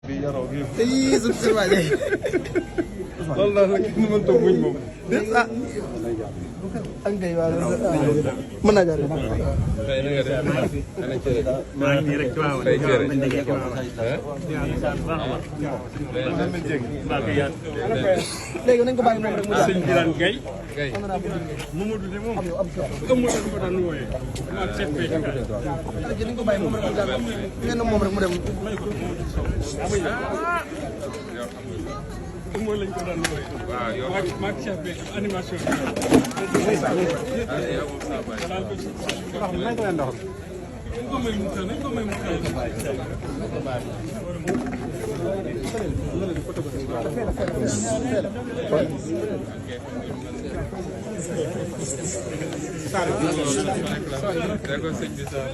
ii suuf si waay de. loolu daal la kenn mënta muñ moom. ah. ak ngay waa mën naa jaar. tey na nga def. maa ngi nii rek ci waaw. tey cere. léegi nañ ko bàyyi moom rek mu jaar. sëñ Birane Gueye. Gueye. Mamadou de moom. ëmb la ko daan wooyee. ak chef béykat. léegi nañ ko bàyyi moom rek mu jaar ngeen moom rek mu dem. ëmb lañ ko daan wooyee. waaw yow. maag chef bi animation bi. D'accord, sëñ bi sax